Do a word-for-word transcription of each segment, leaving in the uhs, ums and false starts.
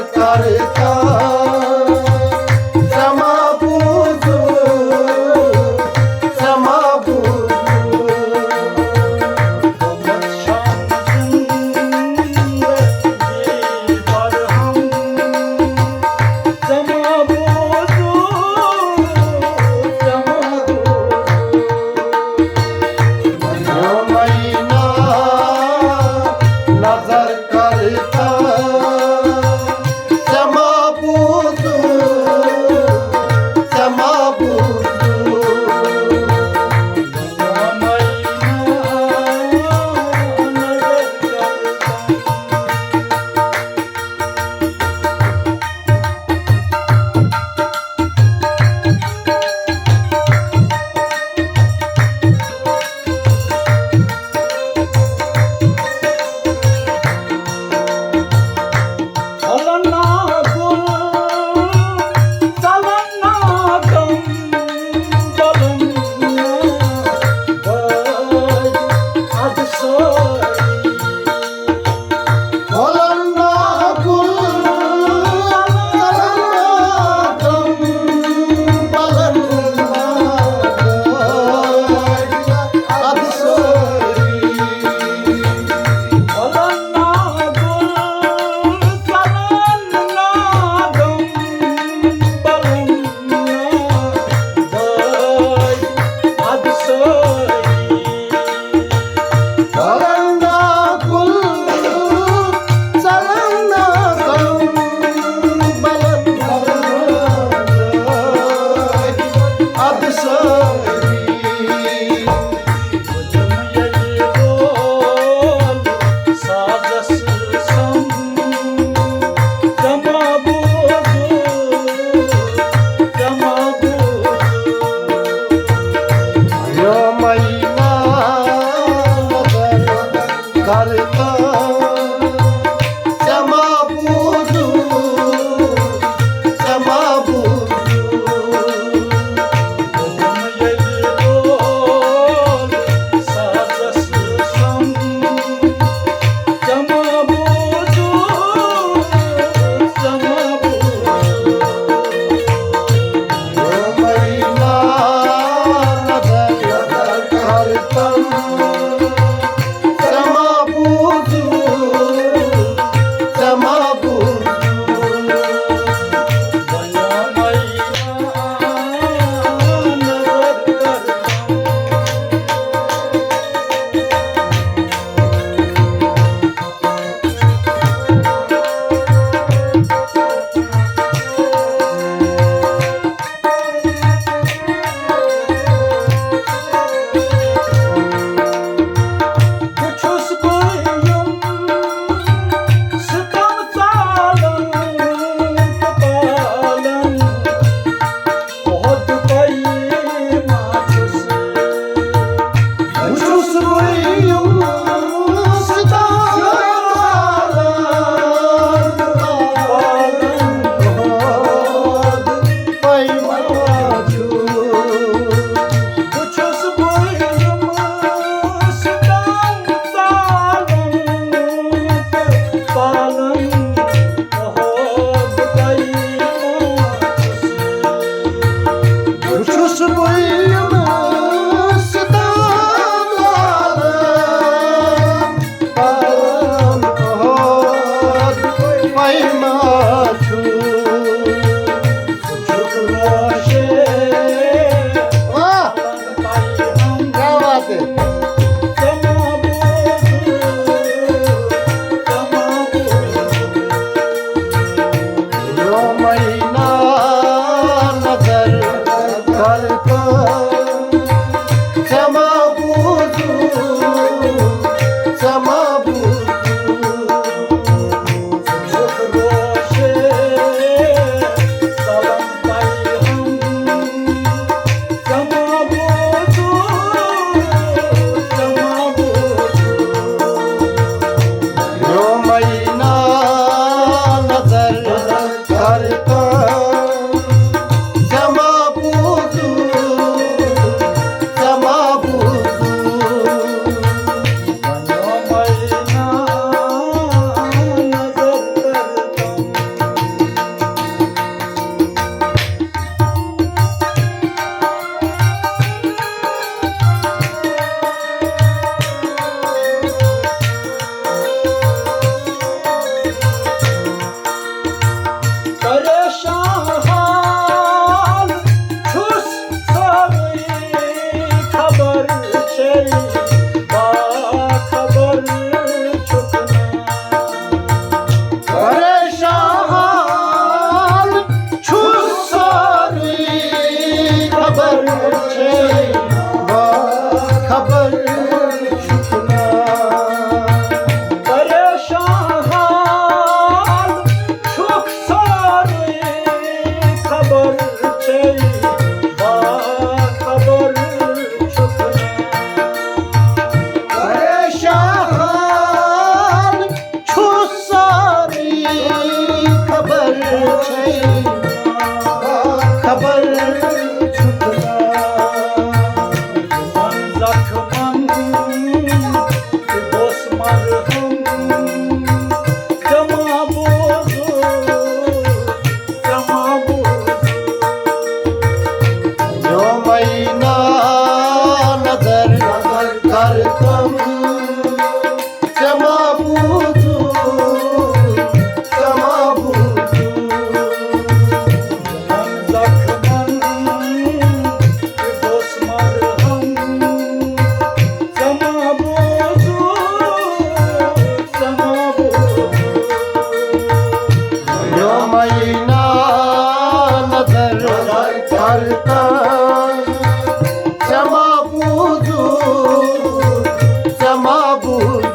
کرتا، سما بوزو، سما بوزو۔ نظر کرتا، سما بوزو، سما بوزو۔ خبر چھُ خدا۔ یِمن زخمن تہِ گوٚژھ مرہم۔ ژےٚ ما بوٗزُتھ، ژےٚ ما بوٗزُتھ؟ یومینہ نظر کرتم۔ ژےٚ ما بوٗزُتھ، ژےٚ ما بوٗزُتھ؟ یِمن زخمن تہِ گوٚژھ مرہم۔ ژےٚ ما بوٗزُتھ، ژےٚ ما بوٗزُتھ؟ یومینہ نظر کرتم۔ ژےٚ ما بوٗزُتھ، ژےٚ ما بوٗزُتھ؟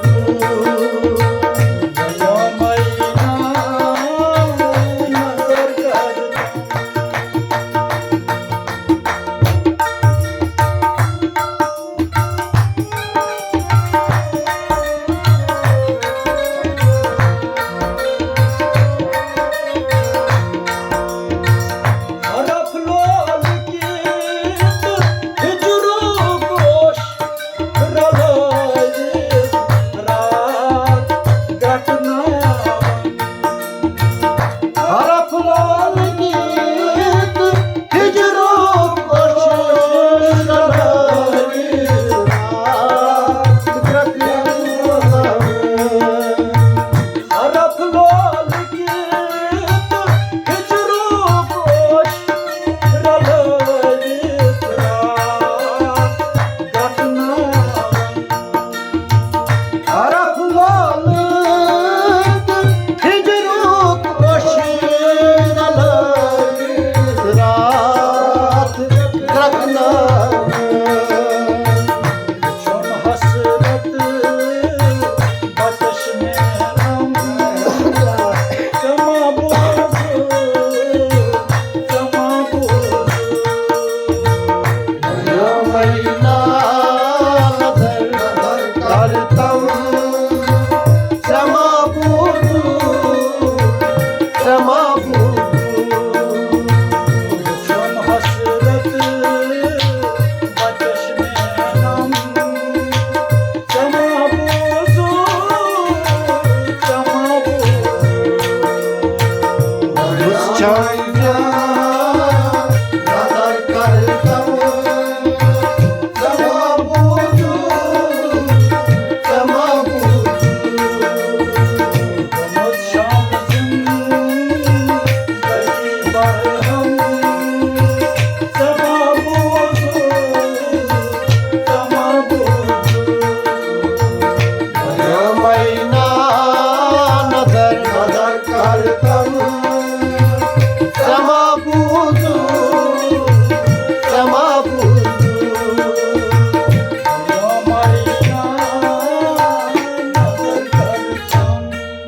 حرف لول گیت ہجرُک اوشن لٲگِتھ راتھ گرٛٮ۪کہٕ۔ حرف لول گیت ہجرُک اوشن لٲگِتھ راتھ گرٛٮ۪کہٕ۔ حرف لول تہٕ ہجرُک اوشن لٲگِتھ راتھ گرٛٮ۪کہٕ۔ چھُم حسرت بچش میلم۔ ژےٚ ما بوٗزُتھ، ژےٚ ما بوٗزُتھ؟ یومینہ نظر کرتم۔ ژےٚ ما بوٗزُتھ، ژےٚ ما بوٗزُتھ؟ چھُم حسرت بچش میلم۔ ژےٚ ما بوٗزُتھ، ژےٚ ما بوٗزُتھ؟ وٕچھان